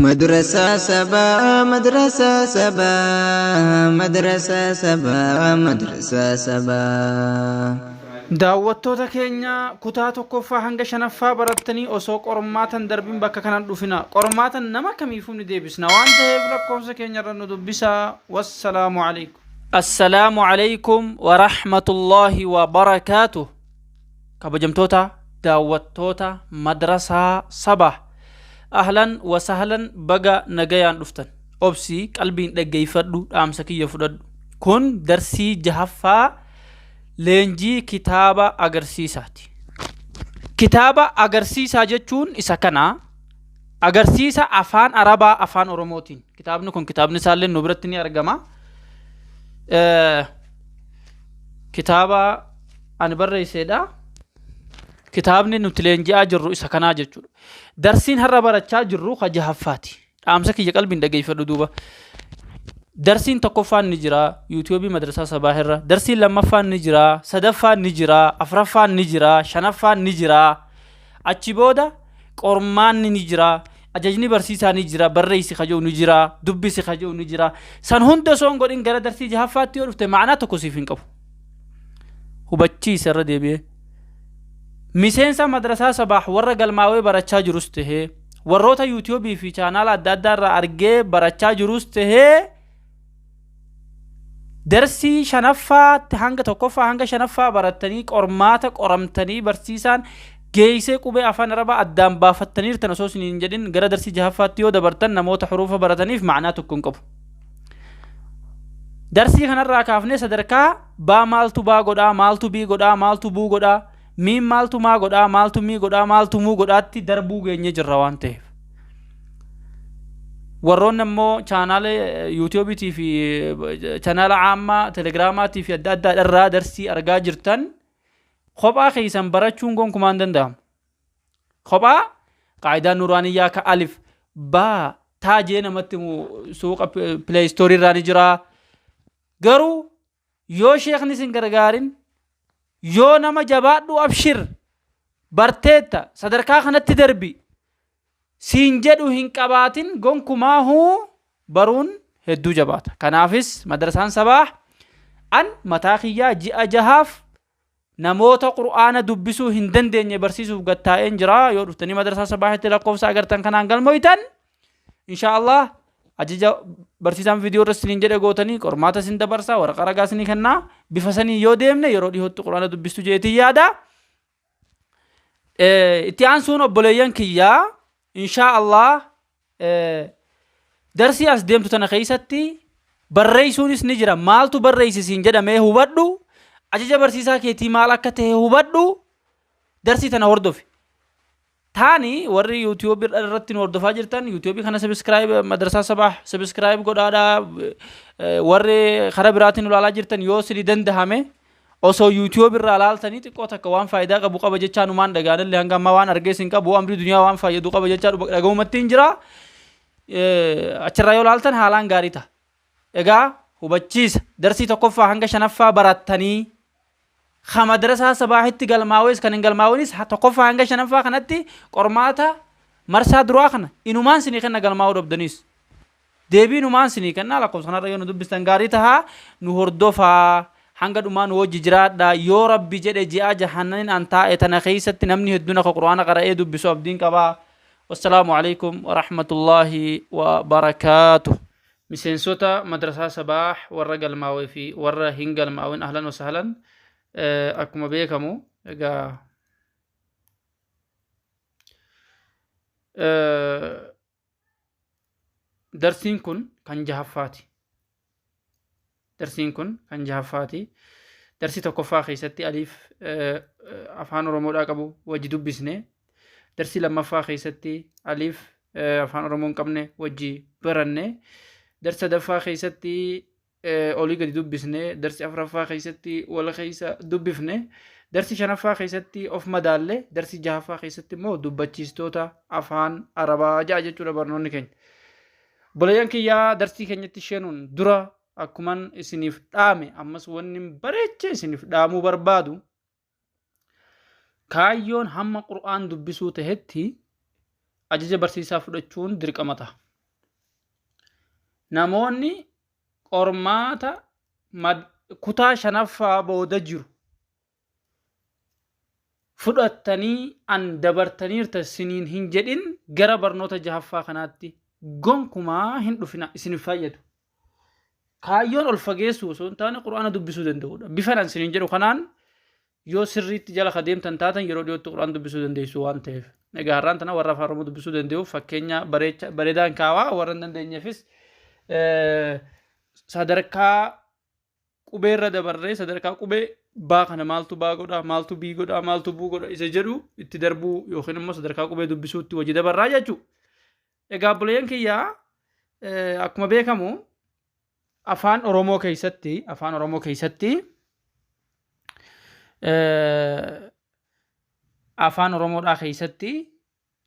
Madrasaa sabaa madrasaa sabaa madrasaa sabaa madrasaa sabaa. Daawwattoota keenya kutaa tokkoffaa hanga shanaffaa barattanii osoo qormaatan darbin bakka kanan dhufina. Qormaatan nama kamiifuu ni deebisna waan ta'eef lakkoofsa keenya irra nu dubbisaa. Wassalaamu alaikum. Assalaamu alaikum wa rahmatullahi wa barakaatuh. Kabajamtoota daawwattoota madrasaa Sabah. Ahlan wa sahlan baga nagayaan dhuftan. Obsi qalbiin dhaggeeffadhu dhaamsa kiyya fudhadhu. Kun darsii jahaffaa leenjii kitaaba agarsiisaati. Kitaaba agarsiisaa jechuun isa kana. Agarsiisa afaan Arabaa afaan Oromootiin. Kitaabni kun kitaabni isaallee nu biratti ni argama. Kitaaba ani barreesseedha. Kitaabni nuti leenji'aa jirru isa kanaa jechuudha. Darsiin har'a barachaa jirru ka jahaffaati. Dhaamsa kiyya qalbiin dhageeffadhu duuba. Darsiin tokkoffaan ni jira yuutuubii madrasaa sabaa irra. Darsiin lammaffaan ni jira, sadaffaan ni jira, afraffaan ni jira, shanaffaan ni jira. Achi booda qormaanni ni jira, ajajni barsiisaa ni jira, barreessi ka jiru ni jira, dubbisi ka jiru ni jira. San hunda osoo hin godhin gara darsii jahaffaatti yoo dhufte ma'anaa tokko siif hin qabu. Hubachiisa irra deebi'ee. Miseensa madrasaa Sabaah warra galmaawee barachaa jirus tahee, warroota yuutiyoobii fi chaanaala adda addaa irraa argee barachaa jirus tahee, darsii shanaffaatti hanga tokkoffaa hanga shanaffaa barattanii qormaata qoramtanii barsiisaan geessee qubee afaan arabaa addaan baafattaniirtan osoo isin hin jedhin gara darsii jahaffaatti yoo dabartan namoota huruufa barataniif ma'anaa tokko hin qabu. Darsii kanarraa kaafnee sadarkaa baa maaltu baa godhaa, maaltu bii godhaa, maaltu buu godhaa, miin maaltu maa godhaa, maaltu mii godhaa, maaltu muu godhaatti darbuu geenye jirra waan ta'eef. Warroonni ammoo chaanaala yuutuubiitii fi chaanaala caammaa telegiraamaatii fi adda addaa irraa darsii argaa jirtan kophaa keessan barachuun gonkumaa hin danda'amu. Kophaa qaayidaa nuraaniyyaa ka alif baa taa jee namatti himu suuqa pileestoorii irraa ni jira. Garuu yoo sheekni sin gargaarin yoo nama jabaadhu abshir barteetta sadarkaa kanatti darbi siin jedhu hin qabaatin gonkumaahuu baruun hedduu jabaata. Kanaafis madrasaan sabaa an mataa kiyyaa ji'a jahaaf Namoota Qur'aana dubbisuu hin dandeenye barsiisuuf gad taa'een jira. Yoo dhuftanii madrasaa Sabaahitti lakkoofsa agartan kanaan galmoytan, inshaa Allah ajaja barsiisaan viidiyoo irra isiniin jedhe gootanii qormaata isin dabarsa, waraqaa ragaa isinii kennaa. Bifa sanii yoo deemne yeroo dhihootti Qur'aana dubbistu jeetiin yaada. Itti aansuun obboleeyyan kiyyaa inshaa Allah Darsii as deemtu tana keessatti barreessuunis ni jira. Maaltu barreessi siin jedhamee hubadhu. Ajaja barsiisaa keetii maal akka ta'e hubadhu. Darsii tana hordofi. Taani warri YouTube irratti nu hordofaa jirtan YouTube kana subscribe madrasaa sabah subscribe godhaadha. Warri karaa biraatiin nu ilaalaa jirtan yoo isinii dandahame Osoo YouTube irraa laaltanii xiqqoo takka waan faayidaa qabu qaba jechaa numaan dhagaanillee hanga ammaa waan argees hin qabu amrii duniyaa waan fayyadu qaba jechaa dhaga'umatti hin jira. Achirraa yoo laaltan haalaan gaarii ta'a. Egaa hubachiisa darsii tokkoffaa hanga shanaffaa barattanii ka madrasaa sabaahitti galmaa'uus kan hin galmaa'uunis tokkoffaa hanga shanaffaa kanatti qormaata marsaa duraa kana inumaan sinii kenna galmaa'uu dhabdaniis. Deebii numaan sinii kennaa lakkoofsa kanarra yoo nu dubbistan gaarii taha nu hordofaa hanga dhumaa nu wajji jiraadha yoo rabbi jedhe ji'a jahannanin an taa'e tana keessatti namni hedduun akka qur'aana qara'ee dubbisu abdiin qaba wassalaamu alaikum warahmatullaahi wabarakaatuh. Miseensota Madrasaa Sabaah warra galmaawee fi warra hin galmaawin ahlan wa sahlan akkuma beekamu egaa Darsiin kun kan jahaffaati. Darsiin kun kan jahaffaati. Darsii tokkoffaa keessatti aliif afaan Oromoodhaa qabu wajji dubbisne. Darsii lammaffaa keessatti aliif afaan Oromoo hin qabne wajji baranne. Darsii sadaffaa keessatti olii gadi dubbisne, darsi afraffaa keessatti wal keessa dubbifne, darsi shanaffaa keessatti of madaalle, darsi jahaffaa keessatti immoo dubbachiistoota afaan Arabaa ja'a jechuudha barnoonni keenya. Obboleeyyan kiyyaa darsii keenyatti sheenuun dura akkuman isiniif dhaame ammas wanni bareechee isiniif dhaamuu barbaadu kaayyoon hamma Qur'aan dubbisuu tahetti ajaja barsiisaa fudhachuun dirqama taha. Namoonni qormaata kutaa shanaffaa booda jiru fudhattanii an dabartaniirta siniin hin jedhin gara barnoota jahaffaa kanaatti gonkumaa hin dhufina isin hin fayyadu. Kaayyoon ol fageessuu osoo hin taane qur'aana dubbisuu danda'uudha. Bifa an siniin jedhu kanaan yoo sirriitti jala ka deemtan taatan yeroo dhiyootti qur'aan dubbisuu dandeessu waan ta'eef. Egaa har'aan tana warra afaan Oromoo dubbisuu danda'uuf fakkeenya bareedaan kaawaa warra hin dandeenyeefis sadarkaa qubeerra dabarree sadarkaa qubee baa kana maaltu baa godha maaltu bii godha maaltu buu godha isa jedhu itti darbuu yookiin immoo sadarkaa qubee dubbisuutti hojii dabarraa jechuudha. Egaa obboleeyyan kiyyaa akkuma beekamu afaan Oromoo keessatti afaan Oromoodhaa keessatti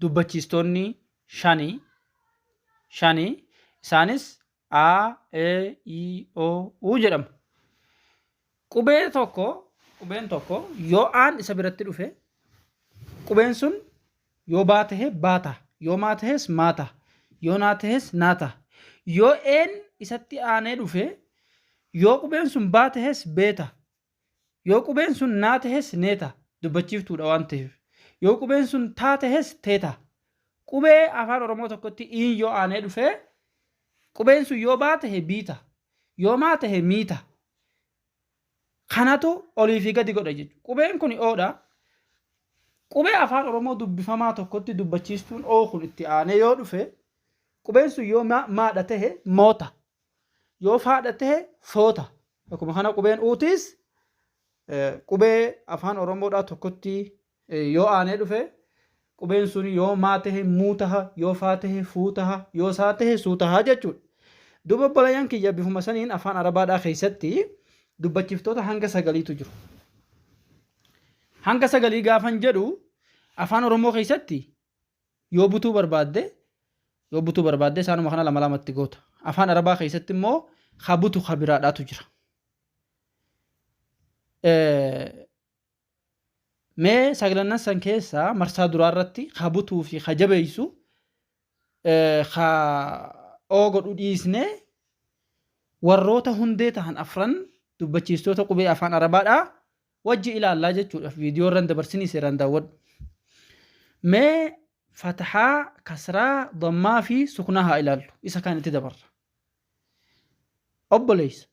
dubbachiistonni shani isaanis A, E, I, O, U jedhamu. Qubeen tokko yoo aan isa biratti dhufe qubeen sun yoo baa tahe baa ta'a, yoo maa tahes maa ta'a, yoo naa tahes naa ta'a. Yoo een isatti aanee dhufe yoo qubeen sun baa tahes bee ta'a. Yoo qubeen sun naa tahes nee ta'a. Dubbachiiftuudha waan ta'eef. Yoo qubeen sun taa tahes tee ta'a. Qubee afaan Oromoo tokkotti iin yoo aanee dhufe qubeen sun yoo baa tahe bii ta'a. Yoo maa tahe mii ta'a. Kanatu olii fi gadi godha jechuudha. Qubeen kun oodha. Qubee afaan Oromoo dubbifamaa tokkotti dubbachiistuun oo kun itti aanee yoo dhufe qubeen sun yoo maadha tahe moota. Yoo faadha tahe foota. Akkuma kana qubeen uutis qubee afaan Oromoodhaa tokkotti yoo aanee dhufe qubeen sun yoo maa tahe muu taha, yoo faa tahe fuu taha, yoo saa tahe suu taha jechuudha. Duuba obboleeyyan kiyya bifuma saniin afaan Arabaadhaa keessatti dubbachiftoota hanga sagaliitu jiru. Hanga sagalii gaafan jedhu afaan Oromoo keessatti yoo butuu barbaadde isaanuma kana lama lamatti goota. Afaan Arabaa keessatti immoo ka butu ka biraadhaatu jira. Mee saglannan san keessaa marsaa duraa irratti ka butuu fi ka jabeessu ka oo godhu dhiisnee warroota hundee tahan afran dubbachiistoota qubee afaan Arabaadhaa wajji ilaallaa jechuudha. Viidiyoo irran dabarsinii seeraan daawwadhu. Mee fatahaa, kasraa, dammaa fi suknaa haa ilaallu. Isa kaan itti dabarra. Obboleessa,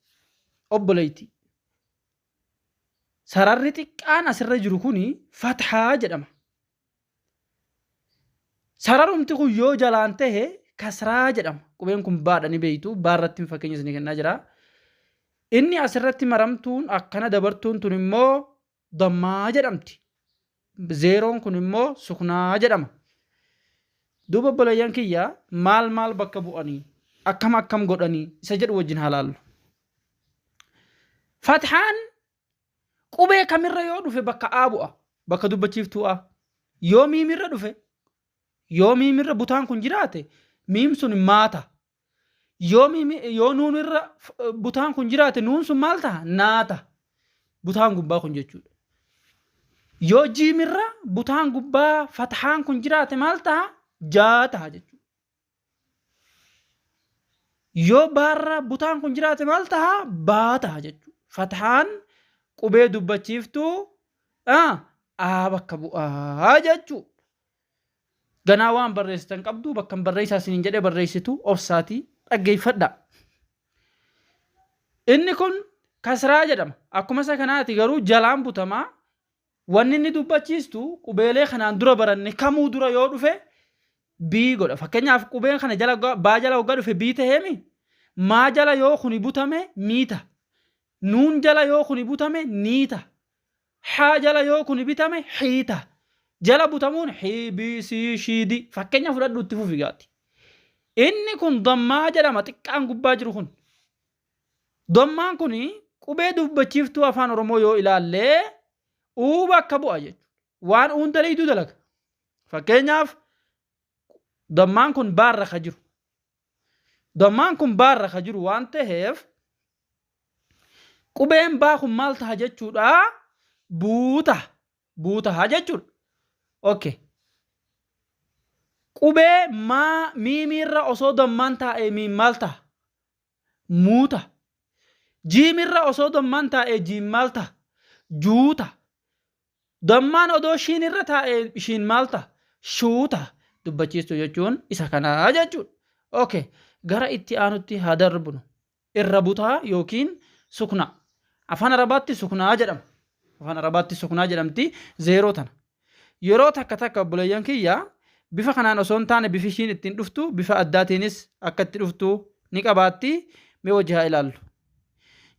obboleettii. Sararri xiqqaan asirra jiru kuni fathaa jedhama. Sararumti kun yoo jalaan tahe kasraa jedhama. Qubeen kun baadha ni beektu. Baa irratti fakkeenya isinii kennaa jira. Inni asirratti maramtuun akkana dabartuun tun immoo dammaa jedhamti. Zeeroon kun immoo suknaa jedhama. Duuba obboleeyyan kiyya maal maal bakka bu'anii akkam akkam godhanii isa jedhu wajjin haa laallu. Fathaan qubee kamirra yoo dhufe bakka A bu'a. Bakka dubbachiiftuu A. Yoo miimirra dhufe yoo miimirra butaan kun jiraate miim sun maata. Yoo miimi yoo nuunirra butaan kun jiraate nuun sun maal ta'a? Naata. Butaan gubbaa kun jechuudha. Yoo jiimirra butaan gubbaa fathaan kun jiraate maal ta'a? Jaa ta'a jechuudha. Yoo baarra butaan kun jiraate maal ta'a? Baa ta'a jechuudha. Fathaan qubee dubbachiiftuu A bakka bu'aa jechuudha. Ganaa waan barreessitan qabdu bakka hin barreessaa isiniin jedhee barreessitu obsaatii dhaggeeffadhaa. Inni kun kasraa jedhama. Akkuma isa kanaati garuu jalaan butamaa. Wanni inni dubbachiistu qubeelee kanaan dura baranne kamuu dura yoo dhufe B godha. Fakkeenyaaf qubeen kana jala baa jala hoggaa dhufe B taheemi. Maa jala yoo kuni butame mii taha. Nuun jala yoo kuni butame nii taha. Haa jala yoo kuni bitame hii taha. Jala butamuun hii, B, C, Sh, D. Fakkeenya fudhadhu itti fufi gaati. Inni kun dammaa jedhama xiqqaan gubbaa jiru kun. Dammaan kun qubee dubbachiiftuu afaan Oromoo yoo ilaalle uu bakka bu'a jechuudha. Waan uun dalayduu dalaga. Fakkeenyaaf dammaan kun baarra ka jiru. Dammaan kun baarra ka jiru waan ta'eef qubeen baa kun maal taha jechuudha? Buu taha. Buu taha jechuudha. Okay. Qubee maa miimiirra osoo dammaan taa'ee miim maal taha? Muu taha. Jiim irra osoo dammaan taa'ee jiim maal taha? Juu taha. Dammaan odoo shiin irra taa'ee shiin maal taha? Shuu taha. Dubbachiistuu jechuun isa kanaa jechuudha. Okay. Gara itti aanutti haa darbinu. Irra butaa yookiin suknaa. Afaan Arabaatti suknaa jedhama. Afaan Arabaatti suknaa jedhamti zeeroo tana. Yeroo takka takka obboleeyyan kiyya bifa kanaan osoo hin taane bifi ishiin ittiin dhuftu bifa addaatiinis akka itti dhuftu ni qabaatti. Mee wajji haa ilaallu.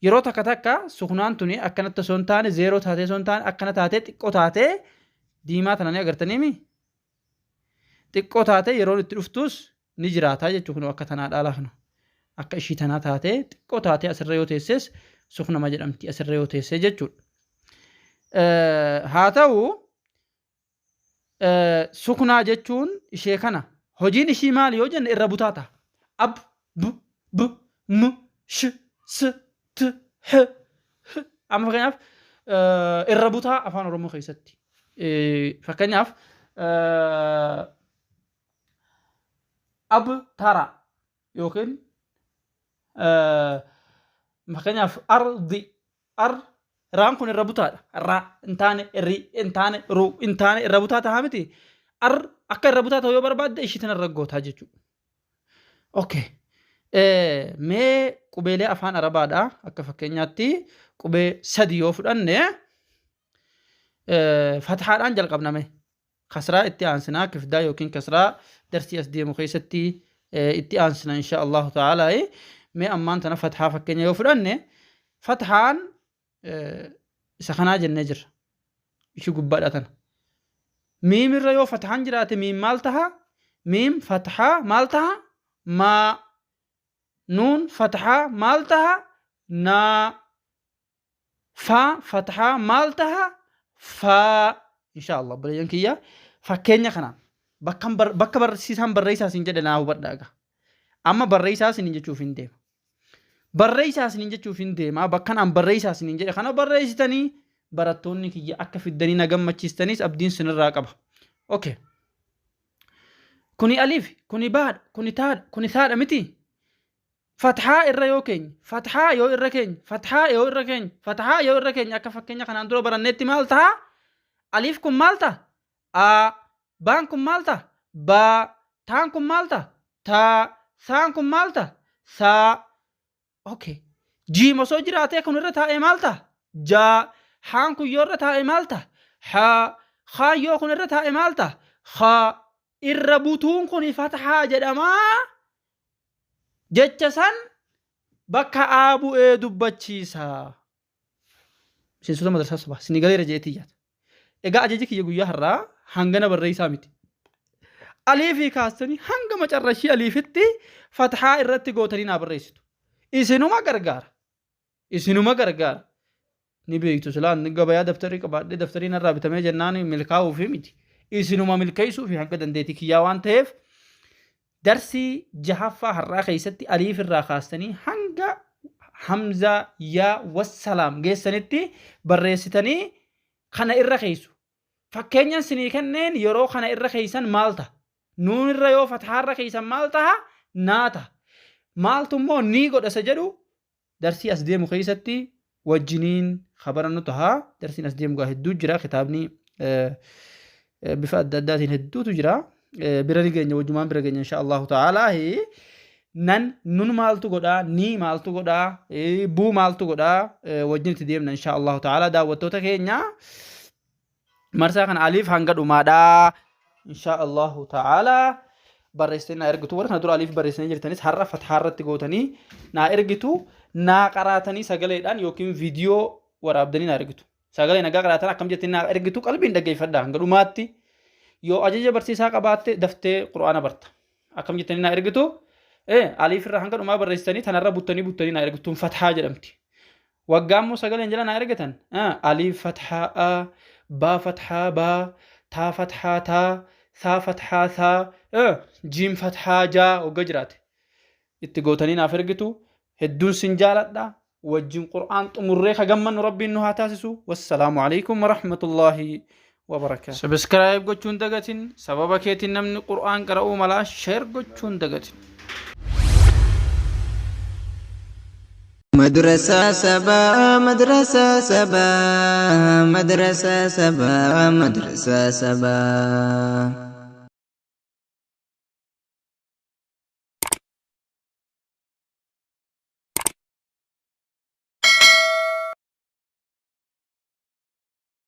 Yeroo takka takka suknaan tuni akkanatti osoo hin taane zeeroo taatee osoo hin taane akkana taatee xiqqoo taatee diimaa tana ni agartaniimi. Xiqqoo taatee yeroon itti dhuftus ni jiraata jechuudha kunoo akka tanaa dhaala kana. Akka ishii tanaa taatee xiqqoo taatee asirra yoo teesses suknama jedhamti asirra yoo teessee jechuudha. Haa ta'u suknaa jechuun ishee kana hojiin ishii maali yoo jenne irra butaa ta'a. Ab, b, b, m, sh, s, t, h, h. Amma fakkeenyaaf irra butaa afaan Oromoo keessatti. Fakkeenyaaf ab tara yookiin fakkeenyaaf ardi ar raan kun irra butaadha. Ra hin taane ri hin taane ru hin taane irra butaa tahaa miti. Ar akka irra butaa ta'u yoo barbaadde ishii tana irra gootaa jechuudha. Okay. Mee qubeelee afaan Arabaadha. Akka fakkeenyaatti qubee sadi yoo fudhanne fathaadhaan jalqabna mee. Kasraa itti aansinaa kifdaa yookiin kasraa darsii as deemu keessatti itti aansina insha Allahu ta'ala. Mee ammaan tana fathaa fakkeenya yoo fudhanne fathaan isa kanaa jennee jirra. Ishii gubbaadha tana. Miim irra yoo fathaan jiraate miim maal taha? Miim fathaa maal taha? Maa. Nuun fathaa maal taha? Naa. Faa fathaa maal taha? Faa. Insha Allah obboleeyyan kiyya fakkeenya kanaan bakka barsiisaan barreessaa isin jedhe naa hubadhaa egaa. Amma barreessaa isiniin jechuuf hin deema. Barreessaa isiniin jechuuf hin deema. Bakkan an barreessaa isiniin jedhe kana barreessitanii barattoonni kiyya akka fiddanii na gammachiistanis abdiin sinirraa qaba. Okay. Kuni aliif, kuni baadha, kuni taadha, kuni saadha miti. Fathaa irra yoo keenye, fathaa yoo irra keenye, fathaa yoo irra keenye, fathaa yoo irra keenye akka fakkeenya kanaan dura baranneetti maal ta'a? Aliif kun maal ta'a? A. Baan kun maal ta'a? Ba. Taan kun maal ta'a? Ta. Saan kun maal ta'a? Saa. Okay. Jiim osoo jiraatee kun irra taa'ee maal ta'a? Ja. Haan kun yoo irra taa'e maal ta'a? Ha. Haan yoo kun irra taa'e maal ta'a? Ha. Irra butuun kun fathaa jedhamaa. Jecha san bakka A bu'ee dubbachiisa. Miseensota madrasaa sabaa isinii galeera jeetii yaada. Egaa ajaji kiyya guyyaa har'aa hangana barreessaa miti. Aliifii kaastanii hanga macarrashii aliifitti fathaa irratti gootanii naa barreessitu. Isinuma gargaara. Isinuma gargaara. Ni beektu silaa inni gabayaa daftarii qabaadhee daftarii narraa bitamee jennaan milkaa'uufi miti. Isinuma milkeessuufi hanga dandeettii kiyyaa waan ta'eef darsii jahaffaa har'aa keessatti aliif irraa kaastanii hanga hamzaa yaa wassalaam geessanitti barreessitanii kana irra keessu. Fakkeenyan sinii kenneen yeroo kana irra keessan maal ta'a? Nuun irra yoo fathaa irra keessan maal ta'a? Naa ta'a. Maaltu immoo ni godha isa jedhu darsii as deemu keessatti wajjiniin ka barannu taha. Darsiin as deemu gaa hedduu jira. Kitaabni bifa adda addaatiin hedduutu jira. Bira ni geenya wajjumaan bira geenya insha Allahu ta'ala. Nan nun maaltu godhaa ni maaltu godhaa buu maaltu godhaa wajjin itti deemna insha Allahu ta'ala daawwattoota keenya. Marsaa kana aliif hanga dhumaadha. Insha Allahu ta'ala barreessitanii naa ergitu. Warra kana dura aliif barreessanii jirtanis har'a fathaa irratti gootanii naa ergitu. Naa qaraatanii sagaleedhaan yookiin viidiyoo waraabdanii naa ergitu. Sagalee nagaa qaraatan akkam jettanii naa ergitu qalbiin dhaggeeffadha hanga dhumaatti. Yoo ajaja barsiisaa qabaatte daftee qur'aana barta. Akkam jettanii naa ergitu? Aliif irraa hanga dhumaa barreessitanii tanarra buttanii buttanii naa ergitu. Tun fathaa jedhamti. Waggaa immoo sagaleen jala naa ergitan aliif fathaa a baa fathaa baa taa fathaa taa saa fathaa saa jiim fathaa jaa wagga jiraate itti gootanii naaf ergitu hedduun sin jaaladha wajjin qur'aan xumurree ka gammannu rabbiin nu haa taasisu wassalaamu alaikum warahmatullaahi wabarakaatu. Subscribe gochuun dagatin sababa keetiin namni qur'aan qara'uu malaa share gochuun dagatin. Madrasaa sabaa, madrasaa sabaa, madrasaa sabaa, madrasaa sabaa.